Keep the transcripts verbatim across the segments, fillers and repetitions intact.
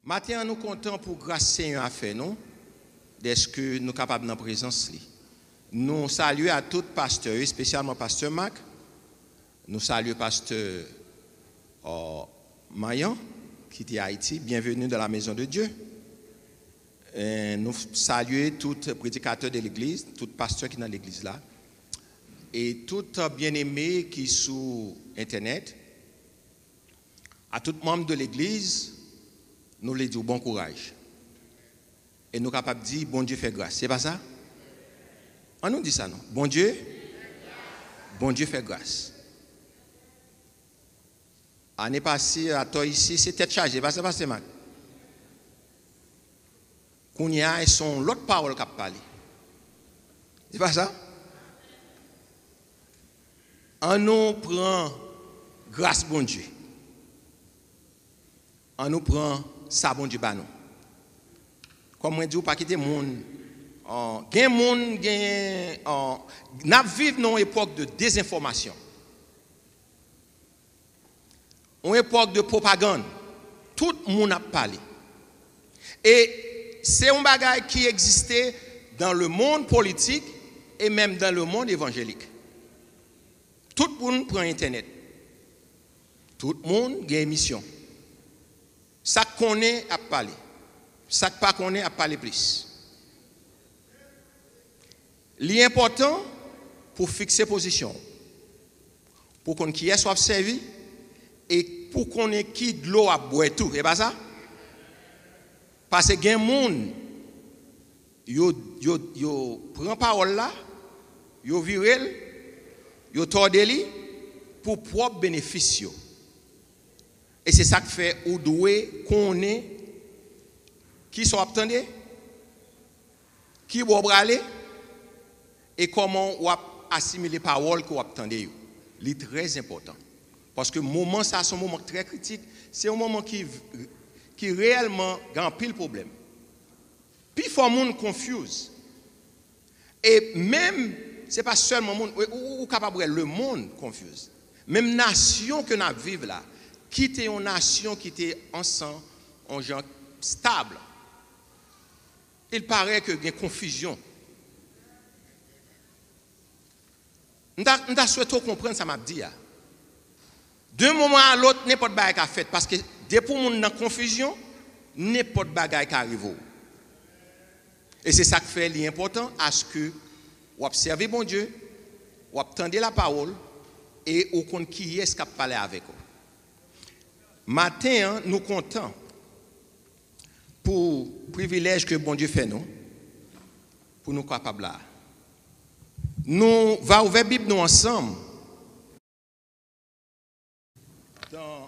Maten an, nou kontan pou gras Senyè a fè nou, dèske nou kapab nan prezans li. Nou salye a tout pastè yo, espesyalman pastè Mak. Nou salye pastè, euh, Mayan, ki te Ayiti. Bienvenue dans la maison de Dieu. E nou salye tout predikatè de legliz, tout pastè ki nan legliz la, e tout byeneme ki sou entènèt. A tout manm de legliz, nou vle di w bon kouraj. E nou kapab di, Bondye fè gras. Se pa sa? An nou di sa non. Bondye, Bondye fè gras. Ane pase, atò isi, se tèt chaje, pa sa, pastè Mak? Kounye a, se yon lòt pawòl k ap pale. Se pa sa? An nou pran gras Bondye. An nou pran sa Bondye ba nou. Kòm mwen di w, pa kite moun, euh, gen moun, gen, euh, n ap viv nan yon epòk de dezenfòmasyon. Yon epòk de pwopagann. Tout moun ap pale. E se yon bagay ki egziste dans le monde politique et même dans le monde évangélique. Tout moun pran entènèt. Tout moun gen emisyon. Sa k konnen ap pale. Sa k pa konnen ap pale plis. Li enpòtan pou fikse pozisyon w, pou w konn kiyès w ap sèvi, e pou konnen ki dlo w ap bwè tou. E pa sa? Paske gen moun, yo, yo, yo pran pawòl la, yo vire l, yo tòde li pou pwòp benefis yo. E se sa k fè ou dwe konnen kisa w ap tande, ki bò w prale, e kòman w ap asimile pawòl ke w ap tande yo. Li trè enpòtan. Paske moman sa a se yon moman trè kritik. Se yon moman ki, ki reyèlman gen anpil pwoblèm. Pifò moun confuse. E menm, se pa sèlman moun, ou, ou, ou kapab wè lemonn confuse. Menm nasyon ke n ap viv la, ki te yon nasyon ki te ansanm, yon jan stab, il paraît ke gen konfizyon. M ta, m ta swete w konprann sa m ap di a. De moman a lòt, nenpòt bagay ka fèt, paske depi yon moun nan konfizyon, nenpòt bagay ka rive w. E se sa k fè li enpòtan aske w ap sèvi Bondye, w ap tande lapawòl, e ou konn kiyès k ap pale avèk ou. Maten an, nou kontan pou privilèj ke Bondye fè nou, pou nou kapab la. Nou va ouvè Bib nou ansanm dans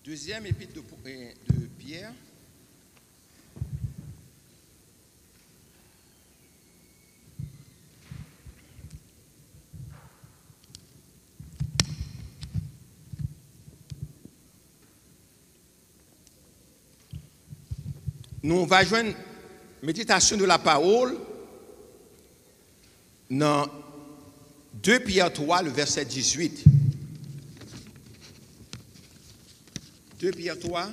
deuxième épître de, de Pierre. Nou va jwenn meditation de la parole nan de Pyè twa, le verset dix-huit. De Pyè twa,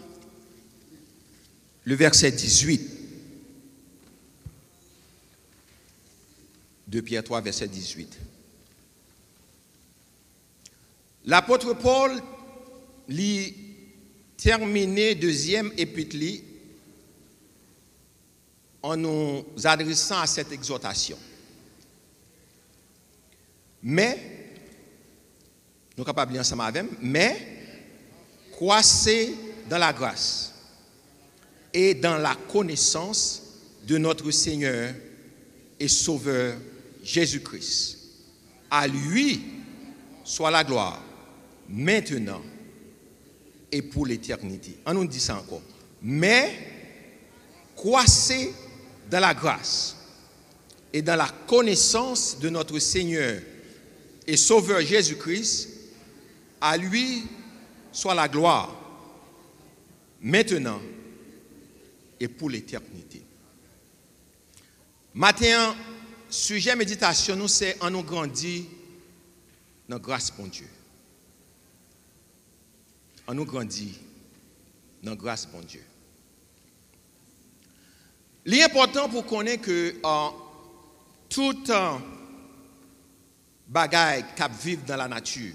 le verset dix-huit. De Pyè twa, verset dix-huit. Lapot Pòl, li tèmine dezyèm epit li en nous adressant à cette exhortation. Men, nou kapab li ansanm avè m, mais croissez dans la grâce et dans la connaissance de notre Seigneur et Sauveur Jésus-Christ. À lui soit la gloire, maintenant et pour l'éternité. An nou di sa ankò. Mais croissez dans la grâce et dans la connaissance de notre Seigneur et Sauveur Jésus-Christ. À lui soit la gloire, maintenant et pour l'éternité. Maten an, sijè meditasyon nou se an nou grandi nan gras Bondye. Ann nou grandi nan gras Bondye. Li enpòtan pou konnen ke, uh, tout, uh, bagay k ap viv nan lanati,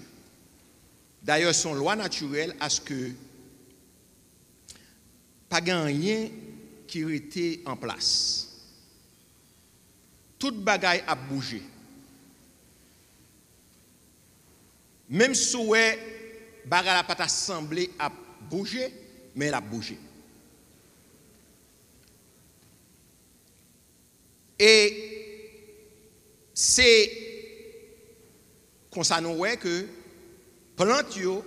dayè, se yon lwa natirèl aske pa gen anyen ki rete an plas. Tout bagay ap bouje. Menm si w wè bagay la pa ta sanble ap bouje, men l ap bouje. E se konsa nou wè ke plant yo,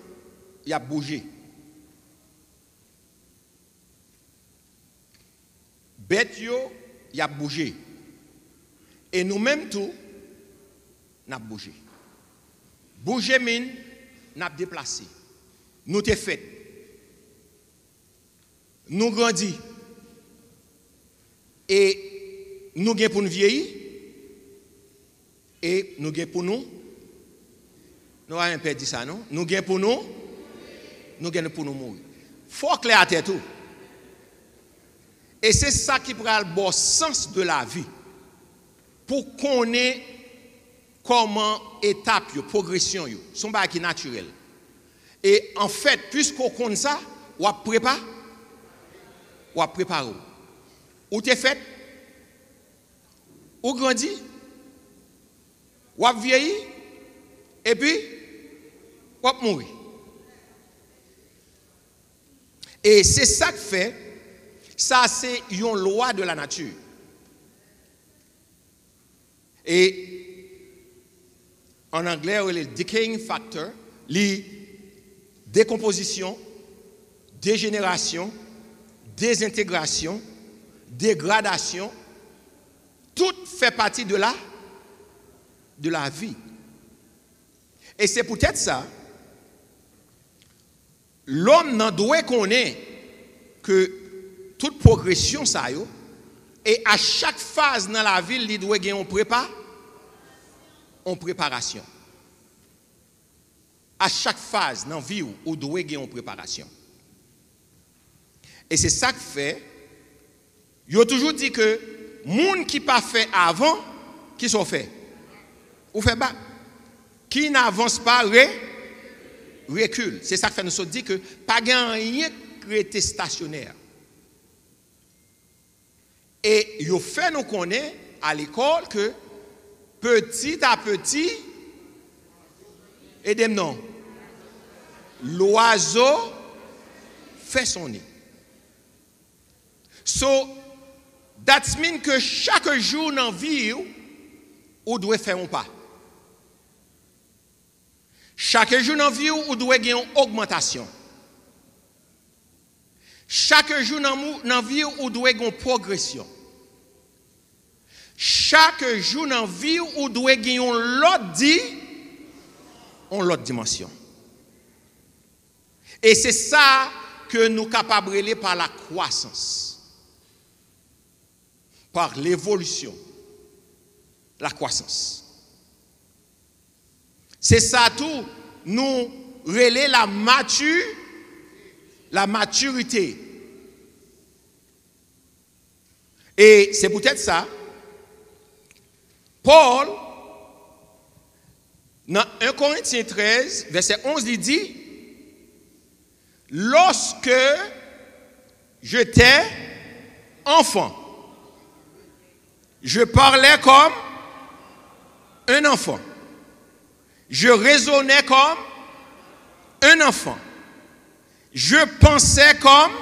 y ap bouje. Bèt yo, y ap bouje. E nou menm tou, n ap bouje. Bouje mean n ap deplase. Nou te fèt. Nou grandi. E nou gen pou n vyeyi. E nou gen pou nou, nou pa renmen pèdi sa non. Nou gen pou nou, nou gen pou nou mouri. Fò w klè a tèt ou. E se sa ki pral ba w sans de la vi. Pou konnen kòman etap yo, pwogresyon yo. Se yon bagay ki natirèl. E anfèt, piske w konn sa, w ap prepa, w ap prepare w. Ou te fèt, ou grandi, w ap vyeyi, epi w ap mouri. E se sa k fè, sa se yon lwa de la nature. E an anglè, yo rele l decaying factor, li dekonpozisyon, dejenerasyon, dezentegrasyon, degradasyon, tout fè pati de la, de la vi. E se poutèt sa, lòm nan dwe konnen ke tout pwogresyon sa yo, e a chak faz nan lavi l, li dwe gen yon prepa, yon preparasyon. A chak faz nan vi w, ou dwe gen yon preparasyon. E se sa k fè, yo toujou di ke moun ki pa fè avan, kisa w fè? Ou fè bak. Qui n'avance pas re-, recule. Se sa k fè nou sot di ke pa gen anyen k rete stasyonè. E yo fè nou konnen a lekòl ke petit à petit, ede m non, l'oiseau fait son nid. So, that's mean ke chak jou nan vi w, ou dwe fè yon pa. Chak jou nan vi w, ou dwe gen yon ogmantasyon. Chak jou nan mou-, nan vi w, ou dwe gen yon pwogresyon. Chak jou nan vi w, ou dwe gen yon lòt di-, yon lòt dimansyon. E se sa ke nou kapab rele pa la kwasans. Par l'évolution, la kwasans. Se sa tou nou rele la mati-, la matirite. E se poutèt sa, Pòl, nan en Korentyen trèz, vèsè onz, li di, lorsque j'étais enfant, je parlais comme un enfant. Je raisonnais comme un enfant. Je pensais comme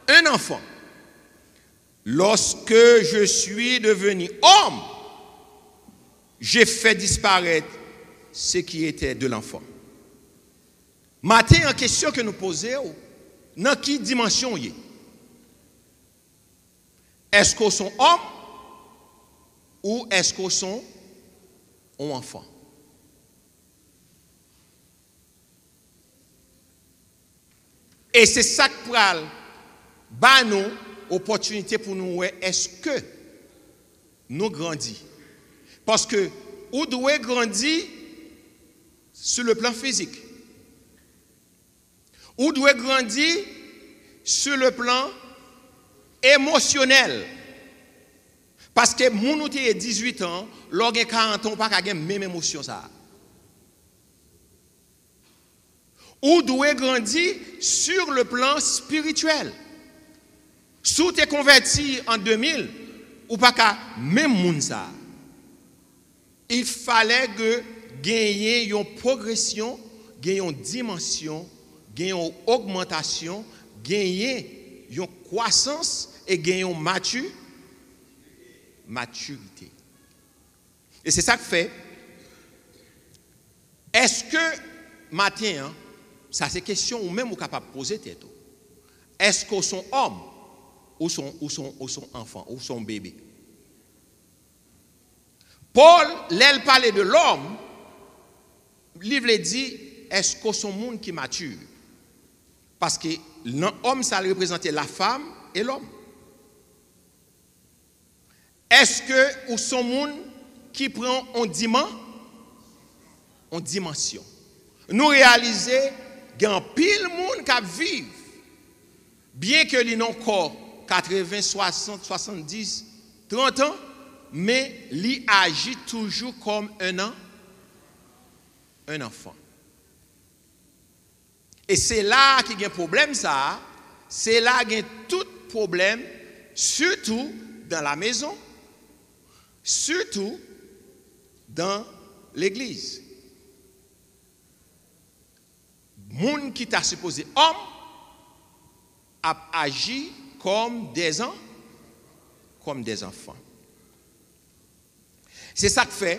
un enfant. Lorsque je suis devenu homme, j'ai fait disparaître ce qui était de l'enfant. Maten an, kesyon ke nou poze w, nan ki dimansyon w ye? Èske w se yon òm ou èske w se yon anfan? E se sa k pral ba nou opòtinite pou nou wè èske nou grandi. Paske ou dwe grandi sou le plan fizik. Ou dwe grandi sur le plan emosyonèl. Paske moun ou te ye dizuit an, lè w gen karant an, ou pa ka gen menm emosyon sa a. Ou dwe grandi sur le plan spirituel. Si w te konvèti an de mil, ou pa ka menm moun sa a. Il fallait que genyen yon pwogresyon, gen yon dimansyon, gen yon ogmantasyon, genyen yon kwasans e gen yon mati, matirite. E se sa k fè, èske maten an, sa se kesyon ou menm ou kapab poze tèt ou, èske w se yon òm, ou se yon, ou se yon, ou se yon anfan, ou se yon bebe? Pòl, lè l pale de lòm, li vle di, èske w se yon moun ki mati? Paske nan òm sa, l reprezante la femme et l'homme. Èske ou se yon moun ki pran on diman, on dimansyon? Nou reyalize gen anpil moun k ap viv, byen ke li nan kò katreven, swasant, swasanndis, trant an, men li aji toujou kòm un an, un enfant. E se la a ki gen pwoblèm sa a, se la a gen tout pwoblèm, surtout dans la maison, surtout dans l'église. Moun ki ta sipoze òm ap aji kòm dèzan, kòm dèzanfan. Se sa k fè,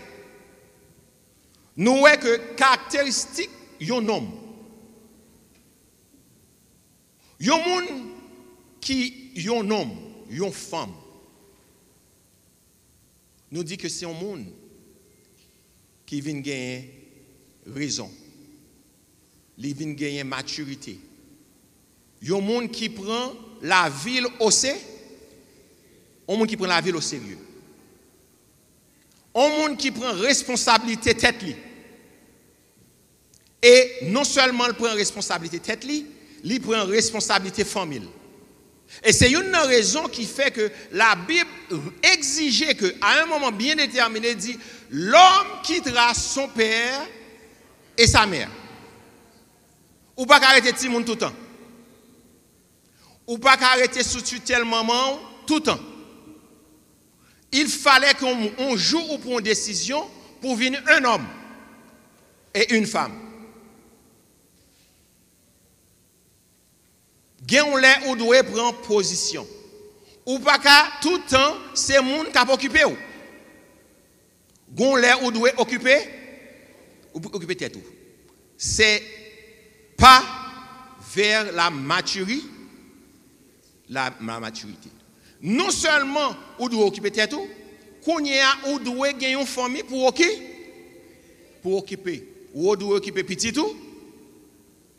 nou wè ke karakteristik yon nonm, yon moun ki yon nonm, yon fanm, nou di ke se yon moun ki vin genyen rezon. Li vin genyen matirite. Yon moun ki pran lavi l o se-, yon moun ki pran lavi l o serye. Yon moun ki pran responsablite tèt li. E non sèlman l pran responsablite tèt li, li pran responsablite fanmi l. E se youn nan rezon ki fè ke Labib egzije ke, à un moment bien déterminé, di, l'homme quittera son père et sa mère. Ou pa ka rete timoun toutan. Ou pa ka rete sou titèl manman w toutan. Il fallait qu'on, on jour ou pran yon desizyon pou vin un homme et une femme. Gen yon lè ou dwe pran pozisyon. Ou pa ka toutan se moun k ap okipe w. Gon lè ou dwe okipe, ou okipe tèt ou. C'est pas vers la maturi-, la, la maturité. Non sèlman ou dwe okipe tèt ou, kounye a ou dwe gen yon fanmi pou oki-, pou okipe. Ou dwe okipe pitit ou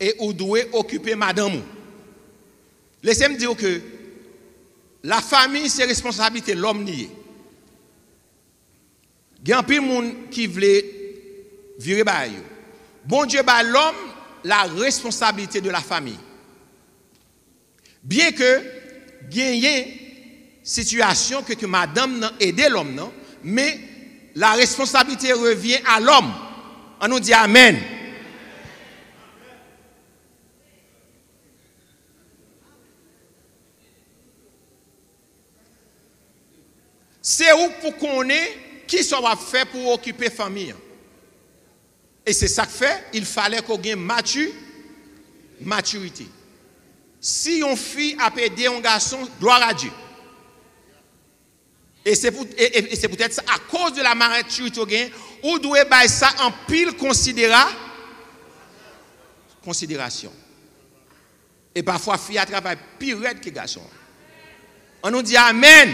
e ou dwe okipe madanm ou. Lese m di w ke la famille se responsablite lòm li ye. Gen anpil moun ki vle vire bagay yo. Bondye bay lòm la responsabilité de la famille. Byen ke genyen sitiyasyon ke, ke madanm nan ede lòm nan, men la responsabilité revient à l'homme. An nou di amèn. Se ou k pou konnen kisa w ap fè pou w okipe fanmi an. E se sa k fè, il fallait ke w gen mati-, matirite. Si yon fi ap ede yon gason, gloire à Dieu. E se pou, e, e, e se poutèt sa, akoz de la matirite w gen, ou dwe bay sa anpil konsidera-, konsiderasyon. E pafwa, fi a travay pi rèd ke gason an. An nou di amèn.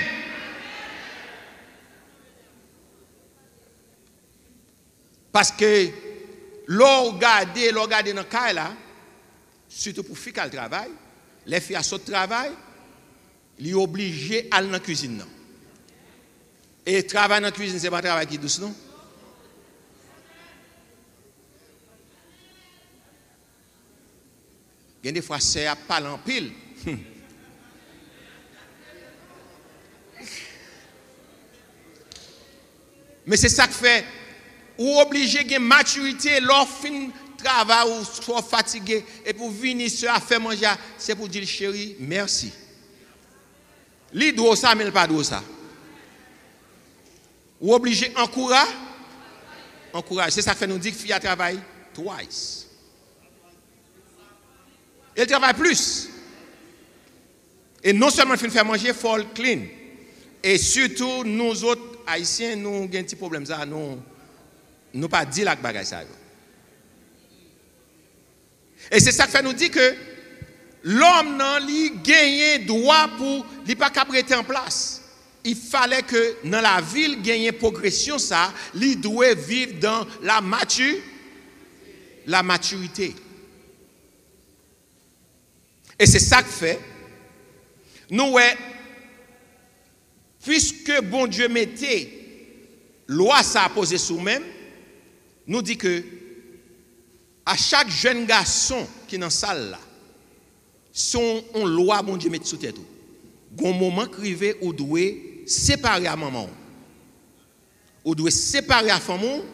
Paske lè w gade, lè w gade nan kay la, sitou pou fi k al travay, lè fi a sot travay, li oblije al nan kwizin nan. E travay nan kwizin, se pa travay ki dous, non. Gen de fwa sè a ap pale anpil. Men se sa k fè ou oblije gen matirite lè w fin travay ou swa w fatige epi w vini sè a fè manje a, se pou w di l cheri mèsi. Li dwe w sa men l pa dwe w sa. Ou oblije ankoura, ankouraje. Se sa k fè nou di fi a travay twice. E l travay plis. E non sèlman l fin fè manje, fò l clean. E sitou nou zòt Ayisyen, nou gen ti pwoblèm sa, nou, nou pa deal ak bagay sa yo. E se sa k fè nou di ke lòm nan li genyen dwa pou li pa kab rete an plas. Il fallait que nan lavi l genyen pwogresyon sa, li dwe viv dan la mati, la matirite. E se sa k fè nou wè, piske Bondye mete lwa sa a poze sou men m, nou di ke a chak jèn gason ki nan sal la, se yon, yon lwa Bondye met sou tèt ou. Gon moman k rive ou dwe separe a manman w. Ou dwe separe a fanmi w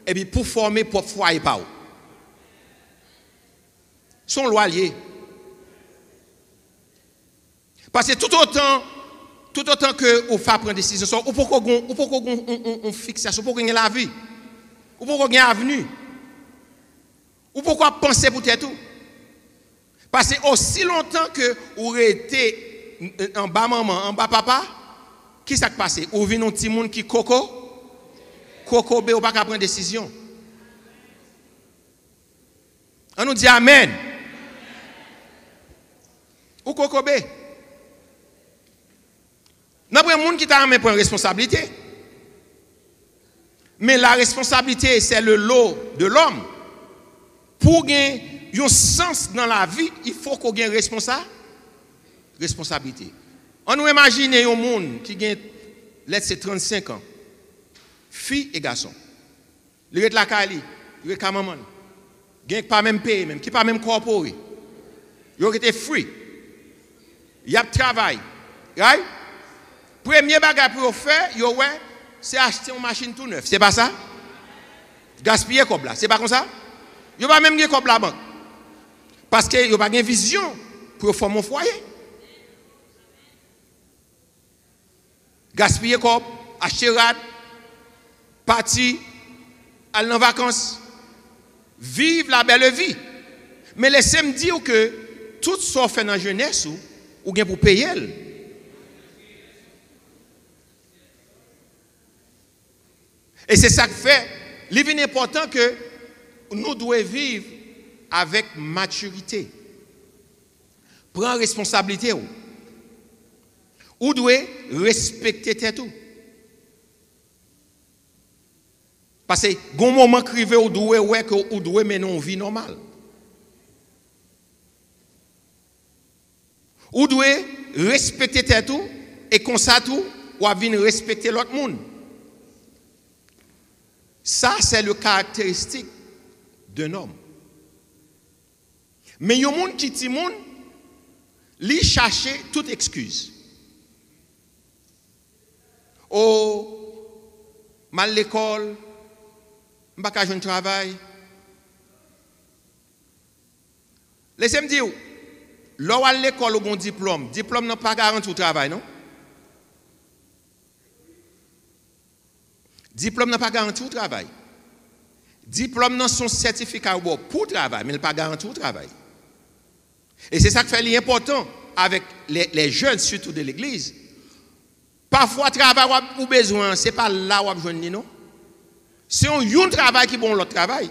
epi pou fòme pwòp fwaye pa w. Se yon lwa l ye. Paske toutotan, toutotan ke ou pa pran desizyon sa, ou poko gon, ou poko gon on, on, on fiksasyon, ou poko gen lavi. Ou poko gen avni. Ou poko ap panse pou tèt ou. Paske osi lontan ke ou rete anba manman, anba papa, ki sa k pase? Ou vin yon timoun ki koko, kokobe, ou pa ka pran desizyon. An nou di amèn. Ou kokobe. Nan pran moun ki ta renmen pran responsablite. Men la responsabilité, c'est le lot de l'homme. Pou w gen yon sans nan lavi, il faut ke w gen responsa, responsablite. An nou imajine yon moun ki gen, let's say, trannsenk an, fi e gason. Li ret lakay li, li ret kay manman l. Gen ki pa menm peye menm, ki pa menm kòpore. Yo rete free. Y ap travay. Right? Premye bagay pou yo fè, yo wè, se achte yon machin tou nèf. Se pa sa? Gaspiye kòb la. Se pa konsa? Yo pa menm gen kòb labank. Paske yo pa gen vizyon pou yo fòme yon fwaye. Gaspiye kòb, achte rad, pati, al nan vakans, viv la belle vie. Men lese m di w ke tout sa w fè nan jenès ou, ou gen pou peye l. E se sa k fè li vin enpòtan ke nou dwe viv avèk matirite. Pran responsablite w. Ou dwe respekte tèt ou. Paske gon moman k rive ou dwe wè ke ou dwe mennen yon vi nòmal. Ou dwe respekte tèt ou e konsa tou w ap vin respekte lòt moun. Ça, c'est le caractéristique d'un homme. Men yon moun ki timoun, li chache tout ekskiz. O, m al lekòl, m pa ka jwenn travay. Lese m di w, lè w al lekòl ou gen yon diplòm, diplòm nan pa garanti w travay non. Diplòm nan pa garanti w travay. Diplòm nan se yon sètifika yo ba w pou w travay, men l pa garanti w travay. E se sa k fè li enpòtan avèk les, les jeunes, sitou de legliz. Pafwa travay w ap, ou bezwen an, se pa la w ap jwenn li non. Se yon, yon travay ki ba w yon lòt travay.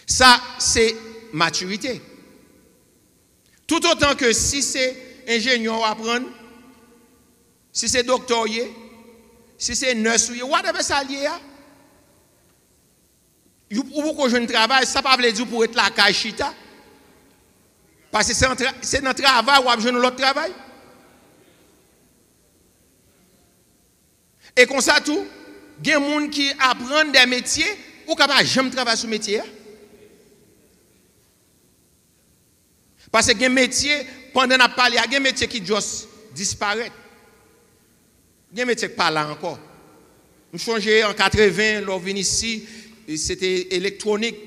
Sa se matirite. Toutotan ke si se enjenyè w aprann, si se doktè w ye, si se nurse ou ye, whatever sa l ye a, ou, ou poko jwenn travay, sa pa vle di w pou w ret lakay chita. Paske se nan tra-, se nan travay w ap jwenn yon lòt travay. E konsa tou, gen moun ki aprann de metye, Ou ka pa janm travay sou metye a. Paske gen metye, pandan n ap pale a, gen metye ki just disparèt. Gen metye k pa la ankò. M sonje an katreven, lè w vin isi, se te elektwonik.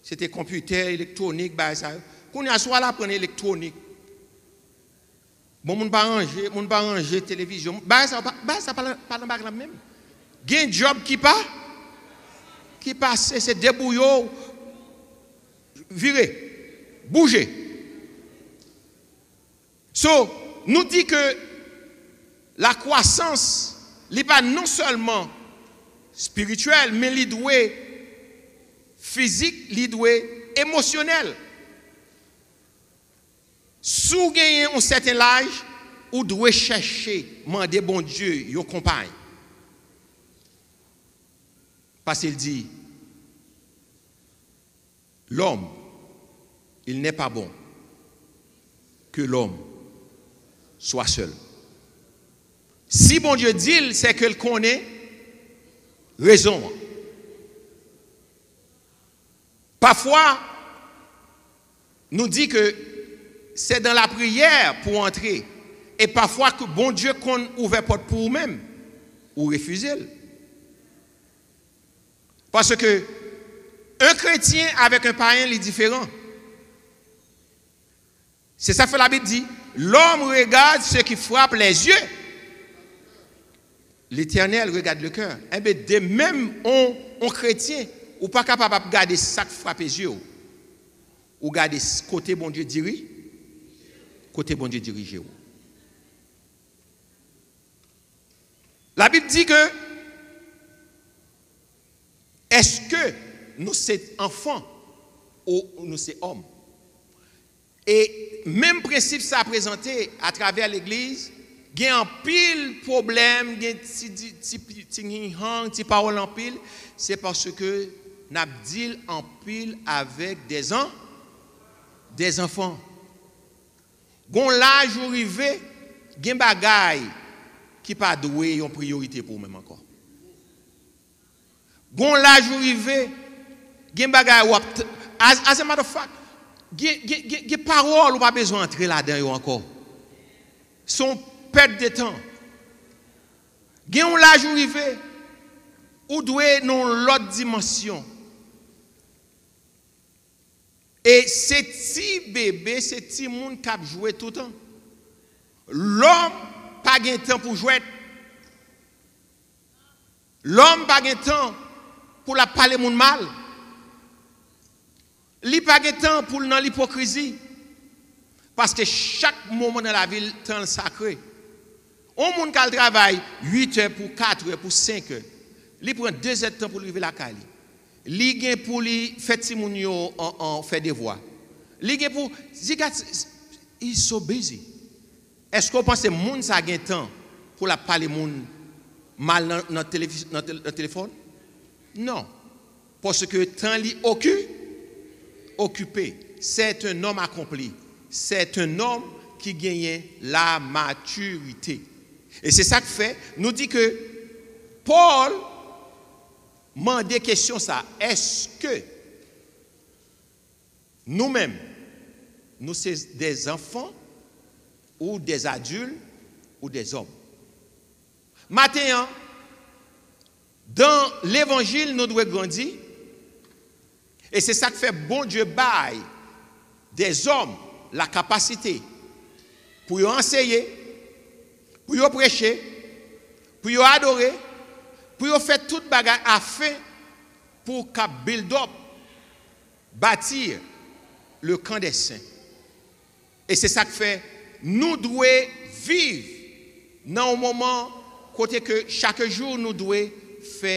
Se te konpitè, elektwonik, bagay sa yo. Kounye a, si w al aprann elektwonik, bon, moun pa ranje, moun pa ranje televizyon. Bagay sa, pa- bagay sa pa, pa nan bagay la menm. Gen djòb ki pa, ki pase, se debouye w, vire, bouje. So, nou di ke lakwasans, li pa non sèlman espirityèl, men li dwe fizik, li dwe emosyonèl. Si w genyen yon sèten laj, ou dwe chèche mande Bondye yon konpay. Paske l di, L'homme, il n'est pas bon que l'homme soit seul. Si Bondye di l, se ke l konnen rezon an. Pafwa, nou di ke se dan lapriyè pou w antre. E pafwa ke Bondye konn ouvè pòt pou ou menm, ou refize l. Paske yon kretyen avèk yon payen, li diferan. Se sa k fè Labib di, l'homme regarde ce qui frappe les yeux, l'Éternel regarde le cœur. Enben, de menm, on, on kretyen, ou pa kapab ap gade sa k frape zye w. Ou gade s- kote Bondye diri, kote Bondye dirije w. Labib di ke, èske nou se anfan ou nou se òm? E menm prensip sa prezante atravè legliz, gen anpil pwoblèm, gen ti, ti, ti, ti nyinyang, ti pawòl anpil, se paske n ap deal anpil avèk dèzan, dèzanfan. Gon laj ou rive, gen bagay ki pa dwe yon priyorite pou ou menm ankò. Gon laj ou rive, gen bagay w ap t- as, as a matter of fact, gen, gen, gen, gen pawòl ou pa bezwen antre ladan yo ankò. Se yon pèt de tan. Gen yon laj ou rive, ou dwe nan yon lòt dimansyon. E se ti bebe, se timoun k ap jwe toutan. Lòm pa gen tan pou jwèt. Lòm pa gen tan pou l ap pale moun mal. Li pa gen tan pou l nan lipokrizi. Paske chak moman nan lavi l, tan l sakre. On moun k al travay uit è pou kat è, pou senk è, li pran de zèdtan pou l rive lakay li. Li gen pou li fè timoun yo an, an, fè devwa. Li gen pou, you got, he's so busy. Èske w panse moun sa gen tan pou l ap pale moun mal nan, nan, televi- nan, tel- nan telefòn? Non. Paske tan li oki, okipe. C'est un homme accompli. C'est un homme ki genyen la matirite. E se sa k fè nou di ke Pòl mande kesyon sa, èske nou menm, nou se dèzanfan ou dèzadil ou dèzòm? Maten an, dan levanjil, nou dwe grandi. E se sa k fè Bondye bay dèzòm lakapasite pou yo anseye, pou yo preche, pou yo adore, pou yo fè tout bagay afen pou w kab build up, bâtir le camp des saints. E se sa k fè nou dwe viv nan yon moman kote ke chak jou nou dwe fè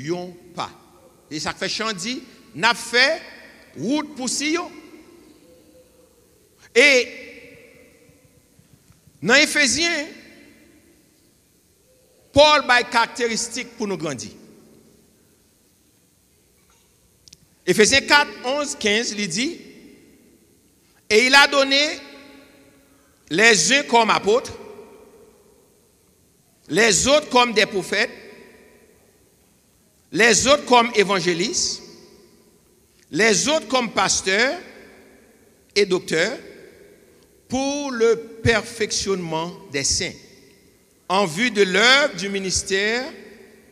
yon pa. E sa k fè chan di, n ap fè wout pou Siyon. E nan Efezyen, Pòl bay karakteristik pou nou grandi. Efesyen kat, onz, kenz, li di, et il a donné les uns comme apôtres, les autres comme des prophètes, Les autres comme évangélistes, les autres comme pasteurs et docteurs, pour le perfectionnement des saints, en vue de l'œuvre du ministère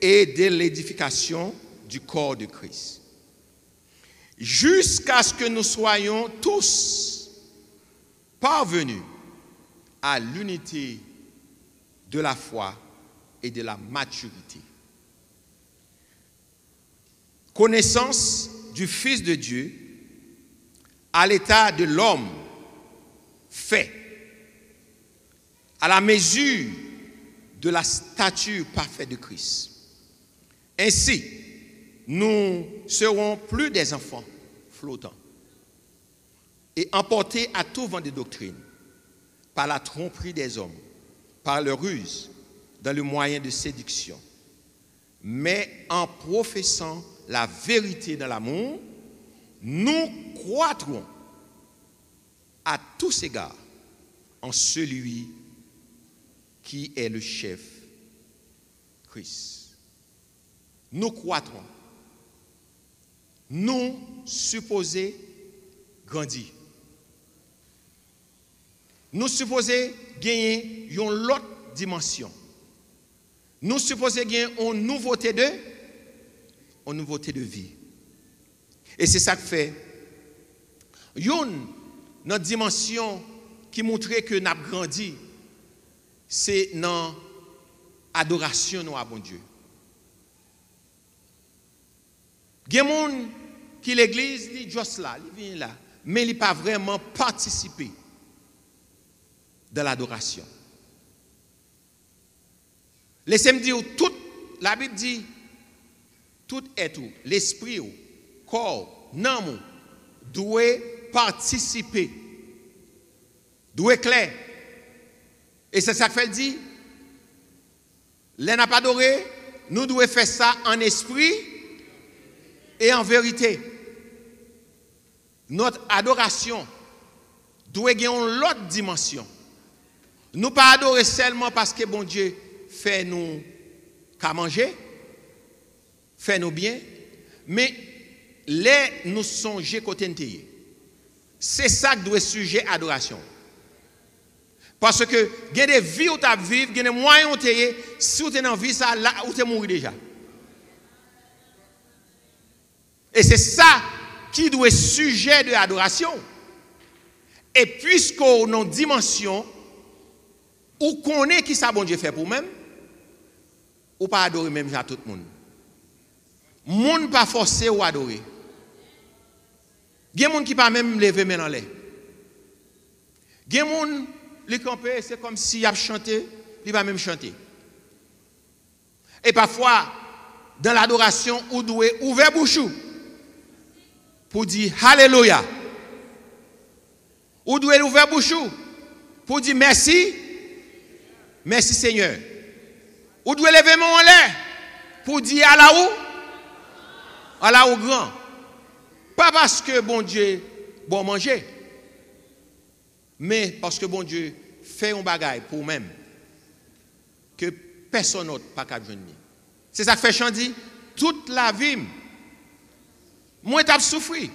et de l'édification du corps de Christ, jusqu'à ce que nous soyons tous parvenus à l'unité de la foi et de la maturité, connaissance du Fils de Dieu, à l'état de l'homme fait, à la mesure de la stature parfaite de Christ. Ainsi, nous serons plus des enfants flottants et emportés à tout vent de doctrine par la tromperie des hommes, par leur ruse, dans le moyen de séduction. Mais en professant la vérité dans l'amour, nous croîtrons à tous égards en celui qui est le chef, Christ. Nous croîtrons. Nou sipoze grandi. Nou sipoze genyen yon lòt dimansyon. Nou sipoze gen yon nouvote de, yon nouvote de vi. E se sa k fè, youn nan dimansyon ki montre ke n ap grandi, se nan adorasyon nou a Bondye. Gen moun ki legliz, li just la, li vini la, men li pa vrèman patisipe dans l'adoration. Lese m di w, tout, Labib di, tout èt ou, lespri w, kò w, nanm ou, dwe patisipe, dwe klè. E se sa k fè l di, lè n ap adore, nou dwe fè sa an espri e an verite. Notre adoration dwe gen yon lòt dimansyon. Nou pa adore sèlman paske Bondye fè nou ka manje, fè nou byen, men lè nou sonje kote n te ye. Se sa k dwe sijè adorasyon. Paske gen de vi ou t ap viv, gen de mwayen ou te ye, si ou te nan vi sa la, ou te mouri deja. E se sa ki dwe sijè de adorasyon. E piske w nan dimansyon, ou konnen ki sa Bondye fè pou ou menm, ou pa adore menm jan ak tout moun. Moun pa fòse w adore. Gen moun ki pa menm leve men l anlè. Gen moun, li kanpe, se kòmsi y ap chante, li pa menm chante. E pafwa, dans l'adoration, ou dwe ouvè bouch ou pou di alelouya. Ou dwe ouvè bouch ou pou di mèsi, mèsi Senyè. Ou dwe leve men w anlè pou di ala ou, ala ou gran. Pa paske Bondye ba w manje, men paske Bondye fè yon bagay pou ou menm ke pèsonn lòt pa kab jwenn li. Se sa k fè chan di, tout lavi m, mwen t ap soufri.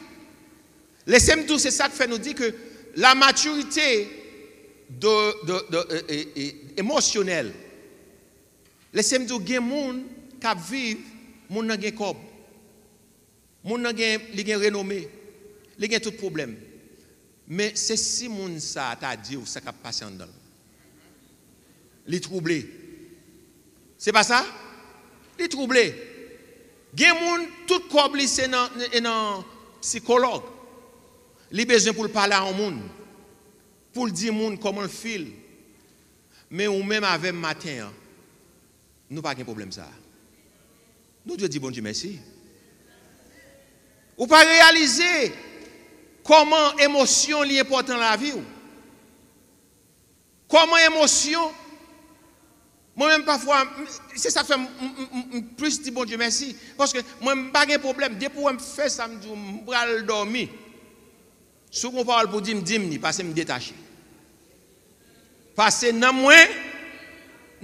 Lese m di w, se sa k fè nou di ke la maturité de, de, de, e, e, e, émotionnelle. Lese m di w, gen moun k ap viv, moun nan gen kòb. Moun nan gen, li gen renome, li gen tout pwoblèm. Men se si moun sa a ta di w sa k ap pase anndan l. Li twouble. Se pa sa? Li twouble. Gen moun, tout kòb li se nan, e nan sikològ. Li bezwen pou l pale a yon moun, pou l di moun kòman l feel. Men ou menm avè m maten an, nou pa gen pwoblèm sa a. Nou dwe di Bondye mèsi. Ou pa reyalize kòman emosyon li enpòtan nan lavi w. Kòman emosyon, mwen menm pafwa, m, se sa k fè m, m, m, m, m plis di Bondye mèsi. Paske mwen, m pa gen pwoblèm. Depi w wè m fè sa, m di w, m pral dòmi. Si w gen yon pawòl pou di m, di m li, pase m detache. Pase nanm mwen,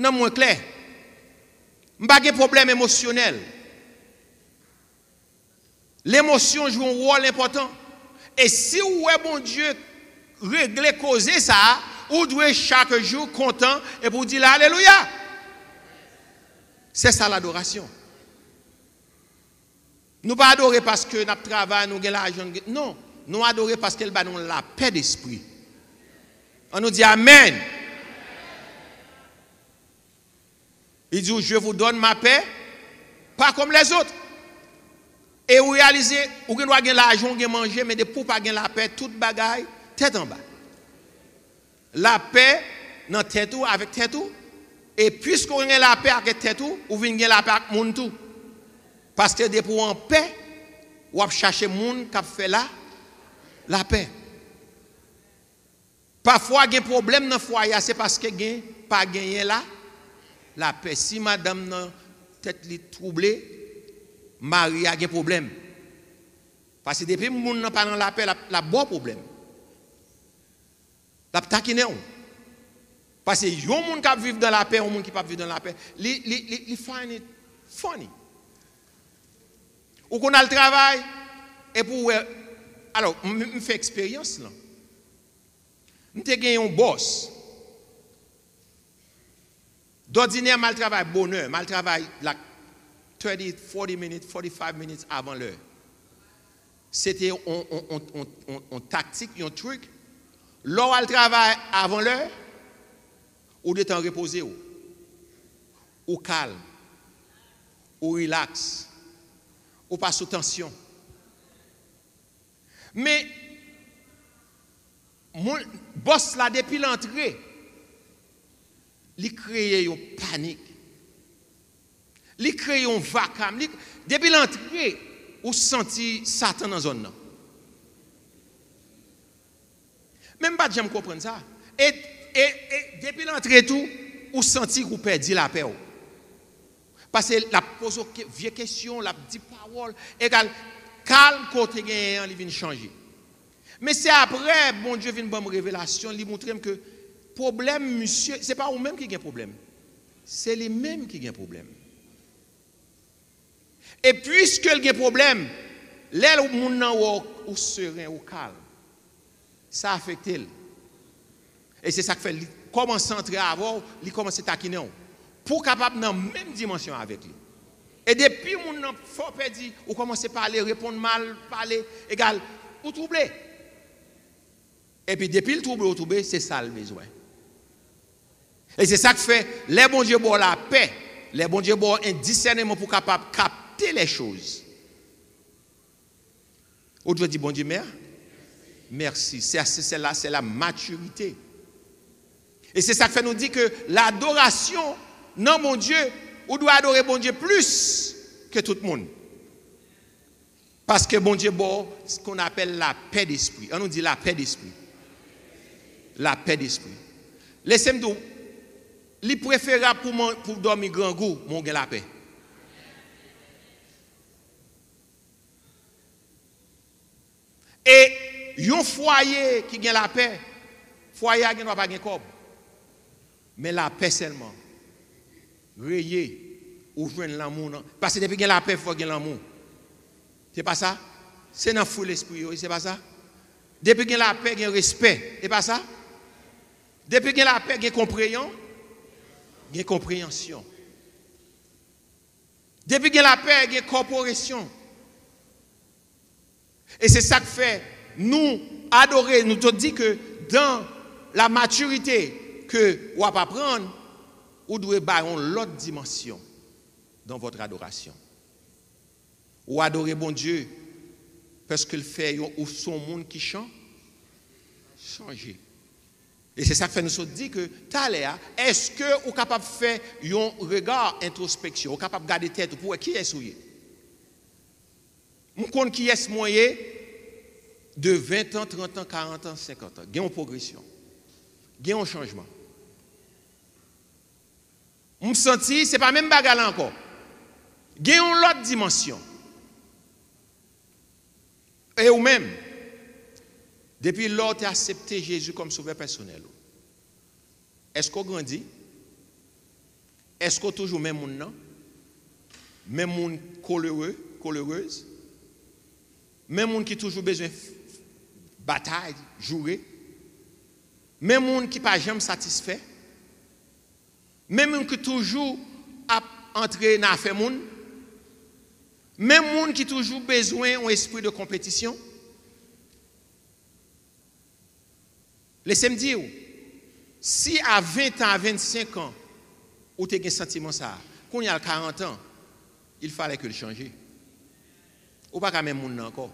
nanm mwen klè. M pa gen pwoblèm emosyonèl. Lemosyon jwe yon wòl enpòtan. E si w wè Bondye regle koze sa a, ou dwe chak jou kontan epi w di l alelouya. Se sa ladorasyon. Nou pa adore paske n ap travay, nou gen lajan, n gen, non. Nou adore paske l ba nou lapè despri. An nou di amèn. Li di w, je vous donne ma paix, pas comme les autres. E ou reyalize, ou gen dwa gen lajan, ou gen manje, men depi w pa gen lapè, tout bagay, tèt anba. Lapè nan tèt ou, avèk tèt ou. E piske w gen lapè avèk tèt ou, ou vin gen lapè ak moun tou. Paske depi w anpè, w ap chache moun k ap fè la, lapè. Pafwa gen pwoblèm nan fwaye a, se paske gen, pa genyen la, lapè. Si madanm nan tèt li twouble, mari a gen pwoblèm. Paske depi moun nan pa nan lapè, l ap, l ap ba w pwoblèm. L ap takinen w. Paske yon moun k ap viv dan lapè, yon moun ki p ap viv dan lapè, li, li, li, li find it funny. Ou konn al travay, epi w wè, alò, m, m fè eksperyans lan. M te gen yon bòs. Dòdinè, m al travay bonè, m al travay like thirty, forty minutes, forty-five minutes avan lè. Se te yon, yon, yon, yon, yon, yon taktik, yon trik. Lè w al travay avan lè, ou gentan repoze w. Ou kalm. Ou rilaks. Ou pa sou tansyon. Men, moun, bòs la, depi l antre, li kreye yon panik. Li kreye yon vakam. Li, depi l antre, ou santi Satan nan zòn nan. Men m pa t janm konprann sa. E, e, e depi l antre tou, ou santi ou pèdi lapè w. Paske l ap poze w ke-, vye kesyon, l ap di pawòl, egal, kalm ke w te genyen an, li vin chanje. Men se apre Bondye vin ban m revelasyon, li montre m ke pwoblèm misye, se pa ou menm ki gen pwoblèm. Se li menm ki gen pwoblèm. E piske l gen pwoblèm, lè l, moun nan wè w, ou seren, ou kalm, sa afekte l. E se sa k fè li kòmanse antre avè w, li kòmanse takinen w. Pou w kapab nan menm dimansyon avèk li. E depi moun nan fè w pèdi, ou kòmanse pale, reponn mal, pale, egal, ou twouble. Epi depi l twouble, ou twouble, se sa l bezwen. E se sa k fè, lè Bondye ba w lapè, lè Bondye ba w en disèneman pou w kapab kapte lè choz, ou dwe di Bondye mè-, mèsi. Se, se, se la, se la matirite. E se sa k fè nou di ke ladorasyon nan Bondye, ou dwe adore Bondye plis ke tout moun. Paske Bondye ba w ce qu'on appelle la paix d'esprit. An nou di la paix d'esprit. La paix d'esprit. Lese m di w, li preferab pou man-, pou w dòmi grangou, men w gen lapè. E yon fwaye ki gen lapè, fwaye a gen dwa pa gen kòb, men lapè sèlman. Reye, ou jwenn lanmou nan. Paske depi gen lapè, fò gen lanmou. Se pa sa? Se nan fwi lespri yo, se pa sa? Depi gen lapè, gen respè, se pa sa? Depi gen lapè, gen konpreyan-, gen konpreyansyon. Depi gen lapè, gen kòporesyon. E se sa k fè nou adore, nou te di ke dans la maturité ke w ap aprann, ou dwe bay yon lòt dimansyon dans votre adoration. Ou adore Bondye paske l fè yon, ou se yon moun ki chan-, chanje. E se sa k fè nou sot di ke talè a, èske ou kapab fè yon rega entwospeksyon, ou kapab gade tèt ou pou wè kiyès ou ye? M konn kiyès mwen ye de ven an, trant an, karant an, senkant an. Gen yon pwogresyon. Gen yon chanjman. M santi se pa menm bagay la ankò. Gen yon lòt dimansyon. E ou menm, depi lè w te aksepte Jezi kòm sovè pèsonèl ou, èske w grandi? Èske w toujou menm moun nan? Menm moun kolere, kolerez? Men moun ki toujou bezwen batay, joure. Men moun ki pa janm satisfè. Men moun ki toujou ap antre nan afè moun. Men moun ki toujou bezwen yon espri de konpetisyon. Lese m di w, si a ven an, a vennsenk an, ou te gen santiman sa a, kounye a l karant an, il fallait que l chanje. Ou pa ka menm moun nan ankò.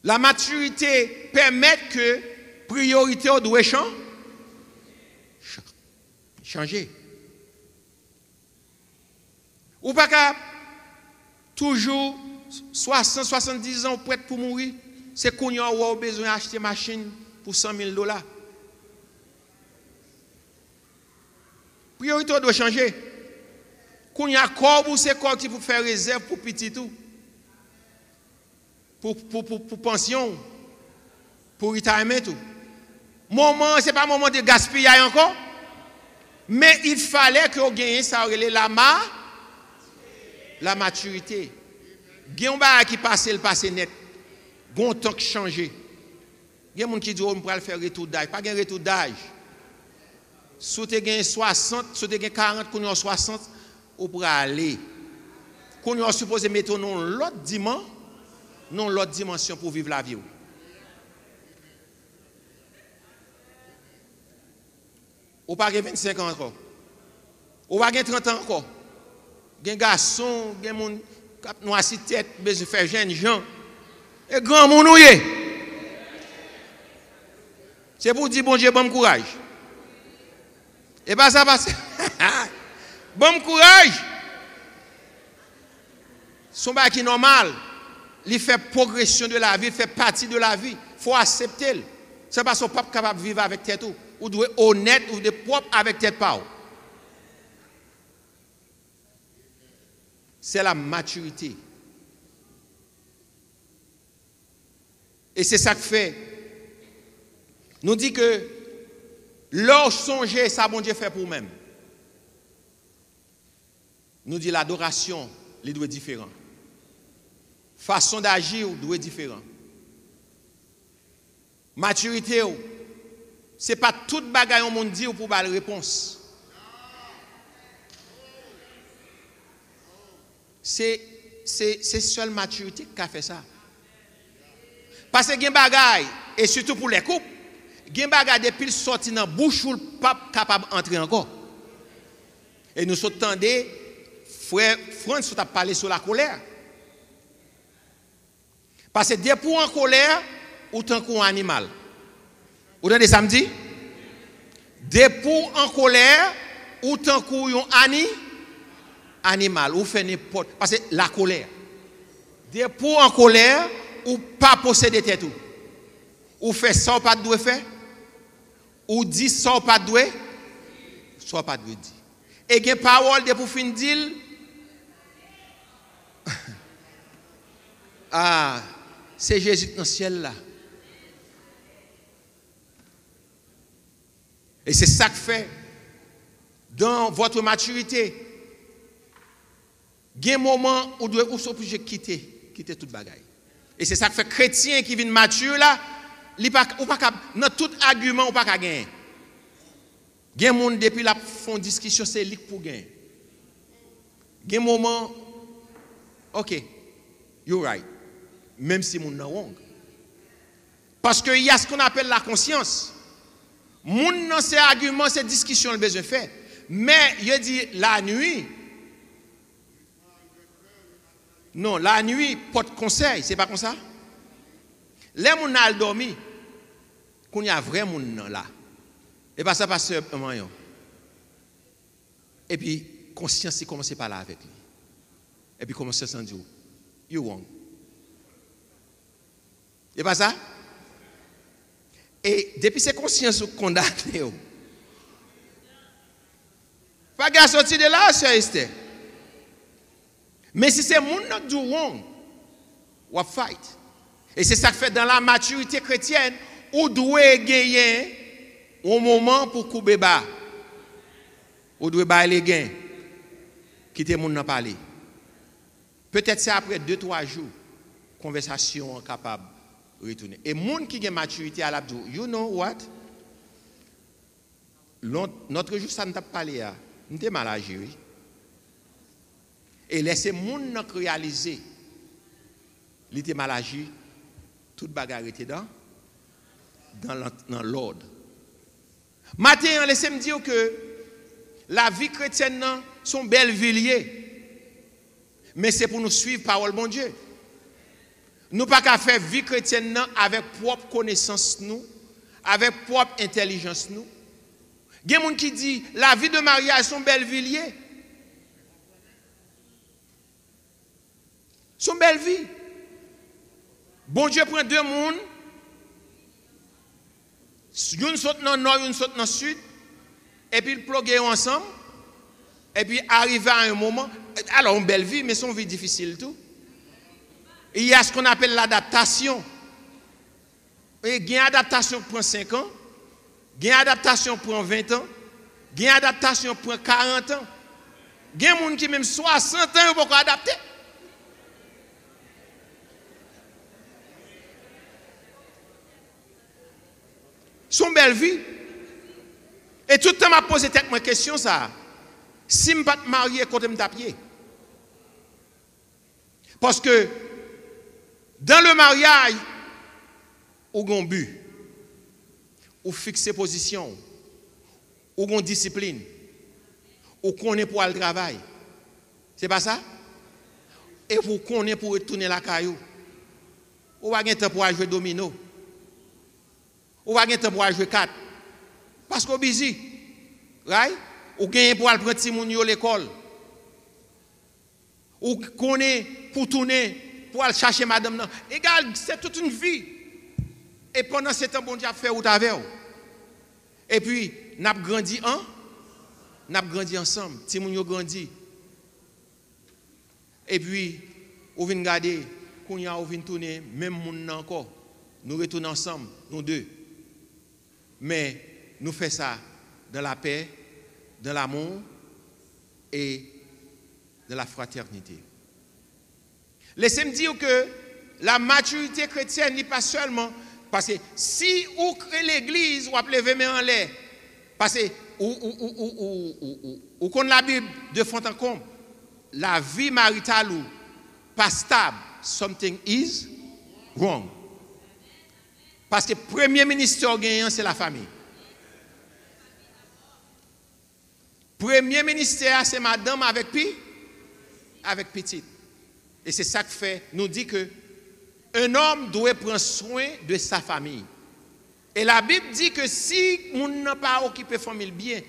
La matirite pèmèt ke priyorite w dwe chan, chan, chanje. Ou pa ka toujou swasant, swasanndiz an, ou prèt pou mouri. Se kounye a ou wè ou bezwen achte machin pou san mil dola. Priyorite w dwe chanje. Kounye a, kò w, se kò ki pou fè rezèv pou pitit ou, pou, pou, pou, pou pansyon w, pou retirement ou. Moman an, se pa moman de gaspiyay ankò. Men il fallait ke w genyen sa yo rele lama, la matirite. Gen yon bagay ki pase, l pase nèt. Gen yon tan k chanje. Gen moun ki di, "O, m pral fè retou daj." Pa gen retou daj. Si w te gen swasant, si w te gen karant, kounye a w swasant, ou prale. Kounye a w sipoze mete w nan yon lòt diman, nan yon lòt dimansyon pou w viv lavi w. Ou pa gen vennsenk an ankò. Ou pa gen trant an ankò. Gen gason, gen moun k ap nwasi tèt, bezwen fè jènjan. E granmoun ou ye. Se pou w di, "Bondye, ban m kouraj." E pa sa, pase. Ban m kouraj. Se yon bagay ki nòmal. Li fè pwogresyon de lavi, li fè pati de lavi. Fò w aksepte l. Se paske w p ap kapab viv avèk tèt ou. Ou dwe onèt, ou dwe pwòp avèk tèt pa w. C'est la maturité. E se sa k fè nou di ke lè w sonje sa Bondye fè pou ou menm, nou di ladorasyon li dwe diferan. Fason daji w dwe diferan. Matirite w, se pa tout bagay yon moun di w pou w ba l repons. Se, se, se sèl matirite ki ka fè sa. Paske gen bagay, e sitou pou lè koup, gen bagay depi l sòti nan bouch ou, l p ap kapab antre ankò. E nou sot tande frè Frantz sot ap pale sou lakolè. Paske depi w an kolè, ou tankou yon animal. Ou tande sa m di? Depi w an kolè, ou tankou yon ani, animal. Ou fè nenpòt. Paske lakolè. Depi w an kolè, ou pa posede tèt ou. Ou fè sa w pa t dwe fè. Ou di sa w pa t dwe, sa w pa t dwe di. E gen pawòl depi w fin di l, ah, se Jezi k nan syèl la. E se sa k fè, dans votre maturité, gen moman ou dwe, ou oblije kite, kite tout bagay. E se sa k fè kretyen ki vin mati la, li pa, ou pa ka, nan tout agiman ou pa ka genyen. Gen moun depi l ap fè yon diskisyon, se li k pou genyen. Gen moman, ok, you right. Menm si moun nan wrong. Paske y a ce qu'on appelle la conscience. Moun nan se agiman, se diskisyon l bezwen fè. Men, yo di lanwi. Non, lanwi pòt konsèy, se pa konsa? Lè moun nan al dòmi, kounye a vrè moun nan la. E pa sa pastè manyen. Epi konsyans li kòmanse pale avèk li. Epi konsyans lan di w, you wrong. E pa sa? E depi se konsyans ou k kondane w, pa gen sòti de la, sè Estè. Men si se moun nan k di w wrong, w ap fight. E se sa k fè dans la maturité chrétienne, ou dwe genyen yon moman pou koube ba. Ou dwe bay legen. Kite moun nan pale. Petèt se apre de, twa jou, konvèsasyon an kapab retounen. E moun ki gen matirite a, l ap di w, "You know what? Lon-, lòt jou sa n t ap pale a, m te mal aji, wi." E lè se moun nan k reyalize li te mal aji, tout bagay rete dan, dan lan-, nan lòd. Maten an, lese m di w ke lavi kretyèn nan se yon bèl vi l ye. Men se pou nou swiv pawòl Bondye. Nou pa ka fè vi kretyèn nan avèk pwòp konesans nou, avèk pwòp entèlijans nou. Gen moun ki di, lavi de maryaj se yon bèl vi l ye. Se yon bèl vi. Bondye pran de moun, youn sot nan nò, youn sot nan sid, epi l ploge yo ansanm, epi arive a yon moman, alò, yon bèl vi, men se yon vi difisil tou. Il y a ce qu'on appelle l'adaptation. E gen adaptasyon k pran senk an, gen adaptasyon k pran ven an, gen adaptasyon k pran karant an. Gen moun ki menm swasant an, yo poko adapte. Se yon bèl vi. E tout tan m ap poze tèt mwen kesyon sa a, si m pa t marye, kote m t ap ye? Paske, dans le mariage, ou gen yon bi, ou fikse pozisyon w, ou gen yon disiplin, ou konnen pou al travay. Se pa sa? Epi ou konnen pou retounen lakay ou. Ou pa gen tan pou al jwe domino. Ou pa gen tan pou al jwe kat. Paske w bizi. Right? Ou genyen pou al pran timoun yo lekòl. Ou konnen pou tounen, pou al chache madanm nan. Egal, se tout yon vi. E pandan se tan, Bondye ap fè wout avè w. Epi, n ap grandi an, n ap grandi ansanm. Timoun yo grandi. Epi, ou vin gade, kounye a ou vin tounen menm moun nan ankò. Nou retounen ansanm, nou de. Men, nou fè sa dans la paix, dans l'amour et dans la fraternité. Lese m di w ke la matirite kretyèn, li pa sèlman, paske si ou k legliz, w ap leve men anlè, paske ou, ou, ou, ou, ou, ou, ou konn Labib de fon an konb, lavi marital ou pa stab, something is wrong. Paske premye ministè w genyen an, se lafanmi. Premye ministè a, se madanm avèk pi, avèk pitit. E se sa k fè nou di ke un homme doit prendre soin de sa famille. E Labib di ke si moun nan pa okipe fanmi l byen,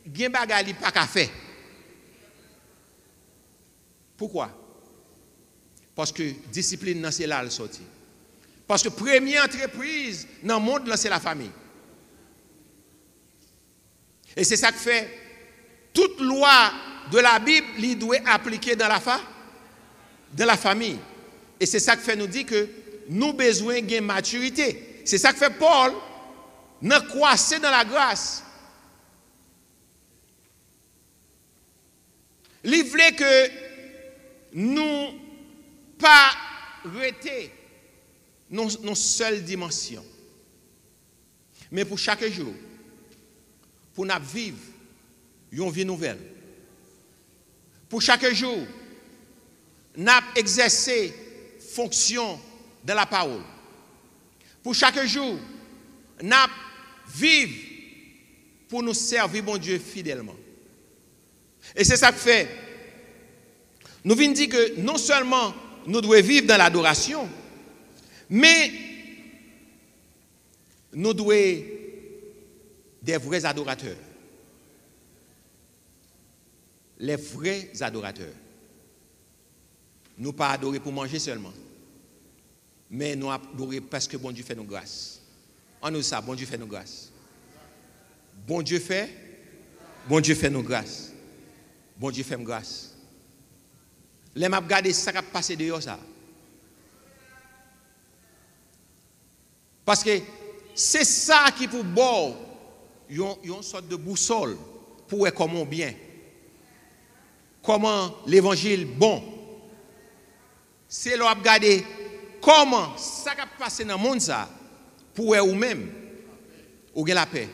gen bagay li pa ka fè. Poukwa? Paske disiplin nan se la l sòti. Paske premye antrepriz nan mond lan se lafanmi. E se sa k fè tout lwa de la Bib, li dwe aplike dans la fa-, dans la famille. E se sa k fè nou di ke nou bezwen gen matirite. Se sa k fè Pòl, nan Croissez dans la grâce, li vle ke nou pa rete nan, nan sèl dimansyon. Men pou chak jou, pou n ap viv yon vi nouvèl. Pou chak jou, n ap egzèse fonksyon dans la parole. Pou chak jou, n ap viv pou nou sèvi Bondye fidèlman. E se sa k fè, nou vin di ke non sèlman nou dwe viv dans l'adoration, men nou dwe des vrais adorateurs. Les vrais adorateurs. Nou pa adore pou manje sèlman, men nou adore paske Bondye fè nou gras. Ann nou di sa, Bondye fè nou gras. Bondye fè, Bondye fè nou gras. Bondye fè m gras. Lè m ap gade sa k ap pase deyò sa, paske se sa ki pou ba w yon, yon sòt de bousòl pou wè kòman w byen, kòman levanjil bon. Se lè w ap gade kòman sa k ap pase nan mond sa pou wè ou menm ou gen lapè.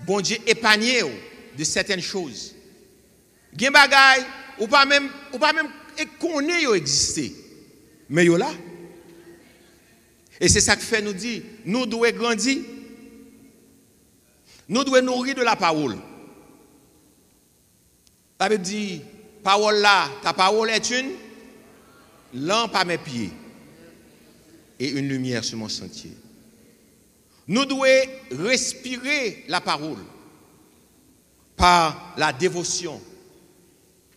Bondye epanye w de sètèn choz. Gen bagay ou pa menm ou pa menm konnen yo egziste, men yo la. E se sa k fè nou di nou dwe grandi. Nou dwe nouri de la pawòl. La Bible dit, parole là, ta parole est une lampe à mes pieds et une lumière sur mon sentier. Nou dwe respire la pawòl pa la devosyon,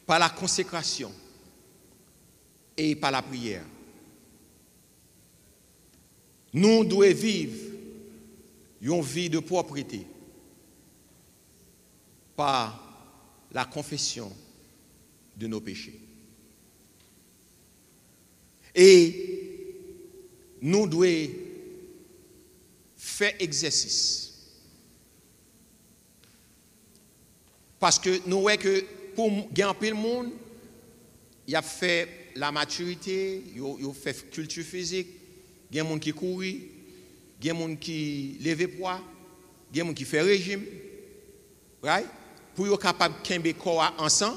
pa la konsekrasyon e pa la priyè. Nou dwe viv yon vi de pwoprete pa la confession de nos péchés. E nou dwe fè egzèsis. Paske nou wè ke pou gen anpil moun, y ap fè la matirite, yo, yo fè kilti fizik, gen moun ki kouri, gen moun ki leve pwa, gen moun ki fè rejim, right? Pou yo kapab kenbe kò a ansan,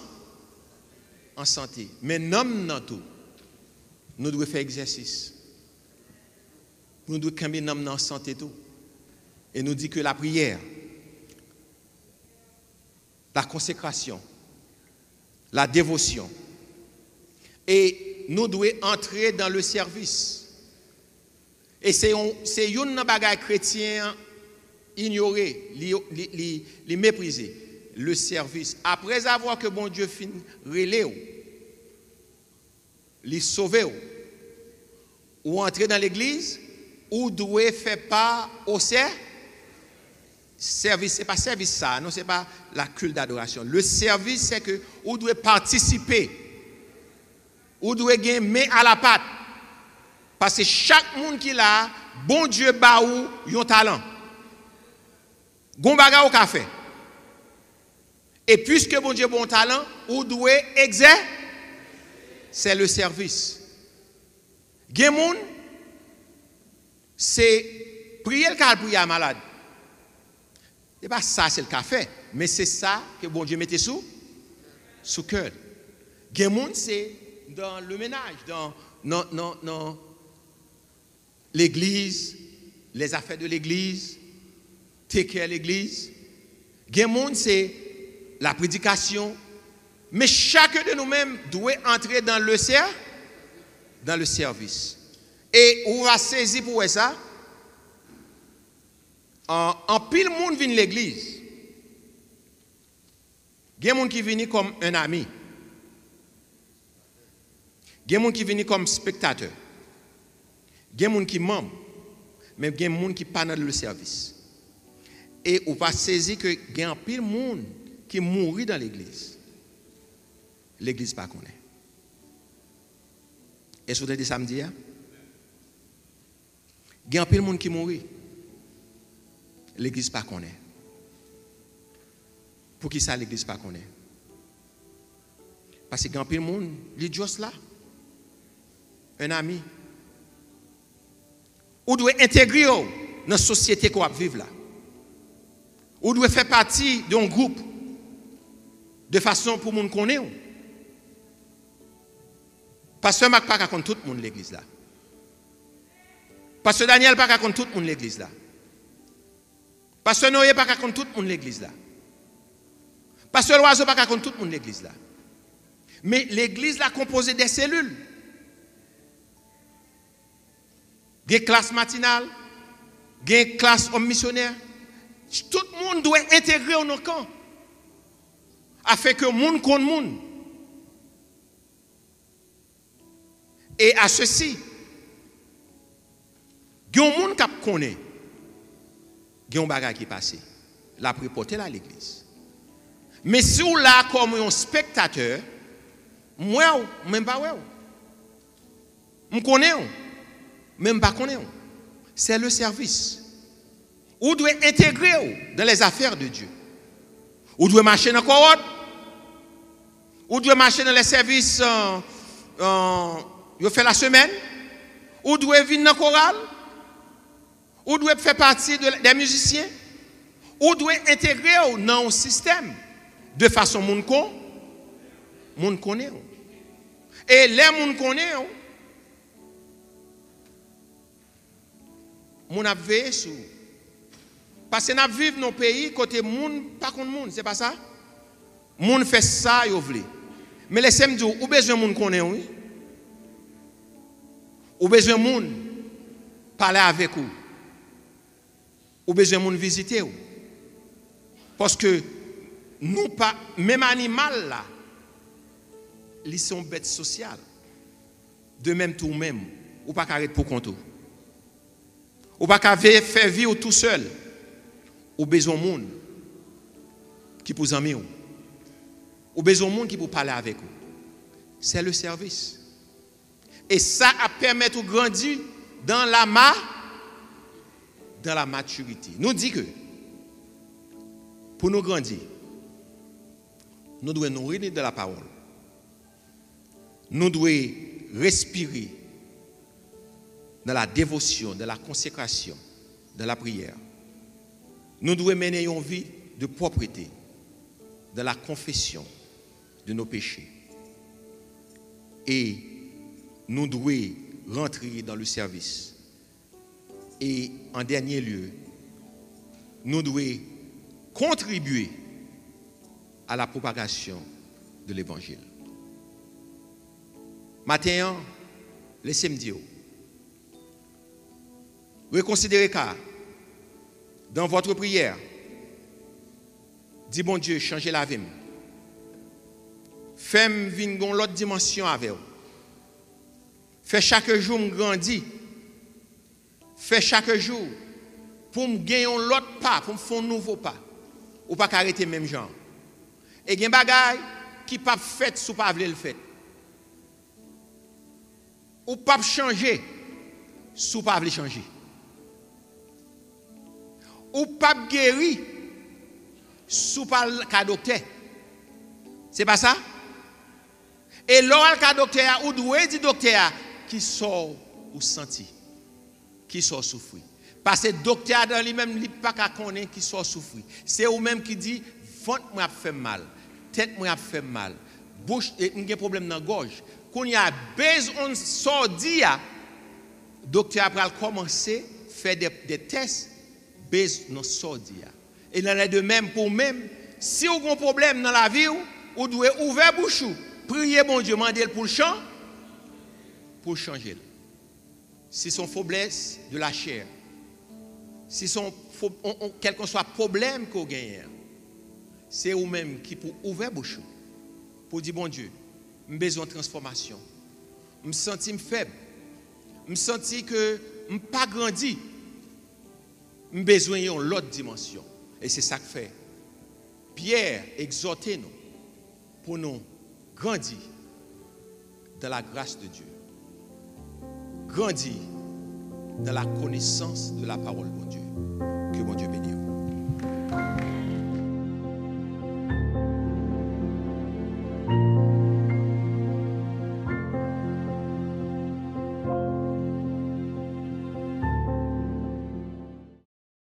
an sante. Men nanm nan tou, nou dwe fè egzèsis. Nou dwe kenbe nanm nan an sante tou. E nou di ke lapriyè, la konsekrasyon, la devosyon. E nou dwe antre dans le service. E se yon, se youn nan bagay kretyen an inyore, li, li, li, li meprize. Le service. Après avoir que Bondye fin rele w, li sove w, ou antre nan legliz, ou dwe fè pa o sè, sèvis, se pa sèvis sa, non, se pa la culte d'adoration. Le service, c'est que ou dwe patisipe. Ou dwe gen men a la pat. Paske chak moun ki la, Bondye ba ou yon talan. Gon bagay ou ka fè. E piske Bondye ba w talan, ou dwe egzè, c'est le service. Gen moun, se priye l ka al priye a malad. Se pa sa sèl ka fè, men se sa ke Bondye mete sou, sou kè l. Gen moun, se dans le ménage, dans, nan, nan, nan legliz, les affaires de legliz, take care legliz. Gen moun, se la prédication. Men chacun de nous-mêmes dwe antre dans le ser, dans le service. E ou va sezi pou wè sa. An, anpil moun vin legliz. Gen moun ki vini kòm un ami. Gen moun ki vini kòm spektatè. Gen moun ki manm. Men gen moun ki pa nan le service. E ou pa sezi ke gen anpil moun ki mouri dan legliz. Legliz pa konnen. Èske w tande sa m di a? Gen anpil moun ki mouri. Legliz pa konnen. Poukisa legliz pa konnen? Paske gen anpil moun, li just la. Un ami. Ou dwe entegre w nan sosyete ke w ap viv la. Ou dwe fè pati de yon gwoup de fason pou moun konnen w. Pastè Mak pa ka konn tout moun legliz la. Pastè Daniel pa ka konn tout moun legliz la. Pastè Noye pa ka konn tout moun legliz la. Pastè Lwazo pa ka konn tout moun legliz la. Men legliz la konpoze de selil. Gen klas matinal, gen klas òm misyonè. Tout moun dwe entegre w nan kan. Afenke moun konn moun. E a sesi, gen yon moun k ap konnen gen yon bagay ki pase, l ap repòte l a legliz. Men si w la kòm yon spektatè, m wè w, men m pa wè w. M konnen w, men m pa konnen w. C'est le service. Ou dwe entegre w dans les affaires de Dieu. Ou dwe mache nan kowòd. Ou dwe mache nan les services, euh, euh, Yo fè lasemèn. Ou dwe vin nan koral. Ou dwe fè pati de, de mizisyen. Ou dwe entegre w nan yon sistèm de fason moun kon, moun konnen w. E lè moun konnen w, moun ap veye sou ou. Paske n ap viv nan yon peyi kote moun pa konn moun, se pa sa? Moun fè sa yo vle. Men lese m di w, ou bezwen moun konnen w, wi. Ou bezwen moun pale avèk ou. Ou bezwen moun vizite w. Paske nou pa, menm animal la, li se yon bèt sosyal. De menm tou ou menm, ou pa ka ret pou kont ou. Ou pa ka veye fè vi w tou sèl. Ou bezwen moun ki pou zanmi w. Ou bezwen moun ki pou pale avèk ou. C'est le service. E sa ap pèmèt ou grandi dans la ma, dans la maturité. Nou di ke pou nou grandi, nou dwe nouri nou de la pawòl. Nou dwe respire dans la dévotion, dans la consécration, dans la prière. Nou dwe mennen yon vi de pwoprete, dans la confession de nos péchés. E nou dwe rantre dans le service. E an dènye lye, nou dwe kontribye à la propagation de l'évangile. Maten an, lese m di w, rekonsidere ka. Dans votre prière, di Bondye, chanje lavi m. Fè m vin gon lòt dimansyon avè w. Fè chak jou m grandi. Fè chak jou pou m gen yon lòt pa, pou m fè yon nouvo pa. Ou pa ka rete menm jan. E gen bagay ki p ap fèt si w pa vle l fèt. Ou p ap chanje si w pa vle chanje. Ou p ap geri si w pa al ka doktè. Se pa sa? E lè w al ka doktè a, ou dwe di doktè a kisa w santi, kisa w soufri. Paske doktè a nan li menm, li pa ka konnen kisa w soufri. Se ou menm ki di, vant mwen ap fè m mal, tèt mwen ap fè m mal, bouch, e, m gen pwoblèm nan gòj. Kounye a, based on sa w di a, doktè a pral kòmanse fè de, de tès based on sa w di a. E nan lè de menm pou w menm, si w gen yon pwoblèm nan lavi w, ou dwe ouvè bouch ou, priye Bondye, mande l pou l chan, pou l chanje l. Si se yon feblès de la chè, si se yon fo-, on, on, kèlkeswa pwoblèm ke w genyen an, se ou menm ki pou ouvè bouch ou, pou di, Bondye, m bezwen yon transfòmasyon. M santi m fèb. M santi ke m pa grandi. M bezwen yon lòt dimansyon. E se sa k fè Pyè egzòte nou pou nou grandi dans la grâce de Dieu. Grandi dans la connaissance de la parole de Dieu. Ke Bondye beni w.